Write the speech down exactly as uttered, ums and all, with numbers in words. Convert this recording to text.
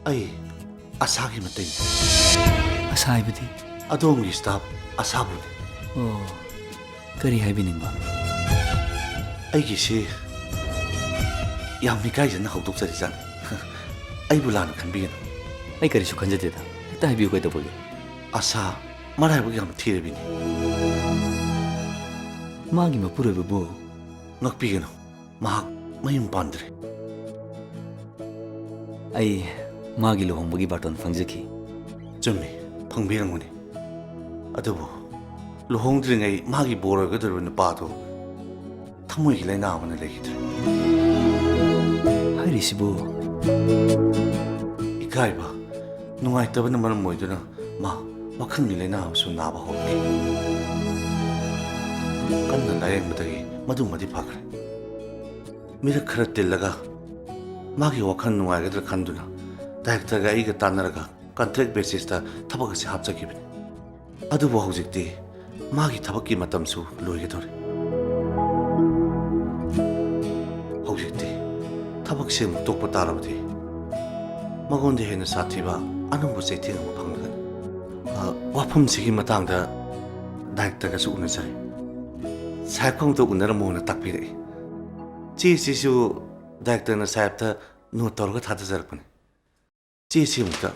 ꯑꯩ ꯑꯁꯥꯒꯤ ꯃꯇꯩꯅꯤ꯫ ꯑꯁꯥ ꯍꯥꯏꯕꯗꯤ? ꯑꯗꯣꯝꯒꯤ ꯁ꯭ꯇꯥꯐ ꯑꯁꯥꯕꯨꯅꯤ꯫ ꯑꯣ, ꯀꯔꯤ ꯍꯥꯏꯕꯤꯅꯤꯡꯕ? ꯑꯩꯒꯤꯁꯤ ꯌꯥꯝ ꯏꯀꯥꯏꯖꯅ ꯍꯧꯗꯣꯛꯆꯔꯤꯖꯥꯠꯅꯤ꯫ ꯑꯩꯕꯨ ꯂꯥꯟꯅ ꯈꯟꯕꯤꯒꯅꯨ꯫ ꯑꯩ ꯀꯔꯤꯁꯨ ꯈꯟꯖꯗꯦꯗ꯫ ꯍꯦꯛꯇ ꯍꯥꯏꯕꯤꯌꯨ, ꯀꯩꯗꯧꯕꯒꯦ? ꯑꯁꯥ ꯃꯔꯥꯏꯕꯛ ꯌꯥꯝ ꯊꯤꯔꯕꯤꯅꯤ꯫ ꯃꯥꯒꯤ ꯃꯄꯨꯔꯣꯏꯕꯕꯨ ꯉꯥꯛꯄꯤꯒꯅꯨ꯫ ꯃꯍꯥꯛ ꯃꯌꯨꯝ ꯄꯥꯟꯗ꯭ꯔꯤ꯫ ꯑꯩ ꯃꯥꯒꯤ ꯂꯨꯍꯣꯡꯕꯒꯤ ꯕꯥꯔꯇꯣꯟ ꯐꯪꯖꯈꯤ꯫ ꯆꯨꯝꯃꯤ, ꯐꯪꯕꯤꯔꯝꯒꯅꯤ꯫ ꯑꯗꯨꯕꯨ ꯂꯨꯍꯣꯡꯗ꯭ꯔꯤꯉꯩ ꯃꯥꯒꯤ ꯕꯣꯔ ꯑꯣꯏꯒꯗꯧꯔꯤꯕ ꯅꯨꯄꯥꯗꯨ ꯊꯃꯣꯏꯒꯤ ꯂꯥꯏꯅꯥ ꯑꯃꯅ ꯂꯩꯈꯤꯗ꯭ꯔꯦ꯫ ꯍꯥꯏꯔꯤꯁꯤꯕꯨ? ꯏꯀꯥꯏꯕ, ꯅꯨꯡꯉꯥꯏꯇꯕꯅ ꯃꯔꯝ ꯑꯣꯏꯗꯨꯅ ꯃꯥ ꯋꯥꯈꯜꯒꯤ ꯂꯥꯏꯅꯥ ꯑꯃꯁꯨ ꯅꯥꯕ ꯍꯧꯔꯛꯈꯤ꯫ ꯀꯟꯅ ꯂꯥꯌꯦꯡꯕꯗꯒꯤ ꯃꯗꯨꯃꯗꯤ ꯐꯈ꯭ꯔꯦ꯫ ꯃꯤꯔꯛ ꯈꯔ ꯇꯤꯜꯂꯒ ꯃꯥꯒꯤ ꯋꯥꯈꯜ ꯅꯨꯡꯉꯥꯏꯒꯗ꯭ꯔꯥ ꯈꯟꯗꯨꯅ ꯗꯥꯏꯔꯦꯛꯇꯔꯒ ꯑꯩꯒ ꯇꯥꯟꯅꯔꯒ ꯀꯟꯇ꯭ꯔꯦꯛ ꯕꯦꯁꯤꯁꯇ ꯊꯕꯛ ꯑꯁꯤ ꯍꯥꯞꯆꯈꯤꯕꯅꯤ꯫ ꯑꯗꯨꯕꯨ ꯍꯧꯖꯤꯛꯇꯤ ꯃꯥꯒꯤ ꯊꯕꯛꯀꯤ ꯃꯇꯝꯁꯨ ꯂꯣꯏꯒꯗꯧꯔꯦ꯫ ꯍꯧꯖꯤꯛꯇꯤ ꯊꯕꯛꯁꯦ ꯑꯃꯨꯛ ꯇꯣꯛꯄ ꯇꯥꯔꯕꯗꯤ ꯃꯉꯣꯟꯗ ꯍꯦꯟꯅ ꯁꯥꯊꯤꯕ ꯑꯅꯧꯕ ꯆꯩꯊꯦꯡ ꯑꯃ ꯐꯪꯂꯒꯅꯤ꯫ ꯑ, ꯋꯥꯐꯝꯁꯤꯒꯤ ꯃꯇꯥꯡꯗ ꯗꯥꯏꯔꯦꯛꯇꯔꯒꯁꯨ ꯎꯅꯖꯔꯦ꯫ ꯁꯥꯍꯦꯕꯀ ꯑꯃꯨꯛꯇ ꯎꯅꯔꯝꯃꯣꯅ ꯇꯥꯛꯄꯤꯔꯛꯏ꯫ ꯆꯦꯁꯤꯁꯨ ꯗꯥꯏꯔꯦꯛꯇꯔꯅ ꯁꯥꯍꯦꯕꯇ ꯅꯣꯠ ꯇꯧꯔꯒ ꯊꯥꯗꯖꯔꯛꯄꯅꯤ꯫ ꯆꯦꯁꯤ ꯑꯃꯨꯛꯇ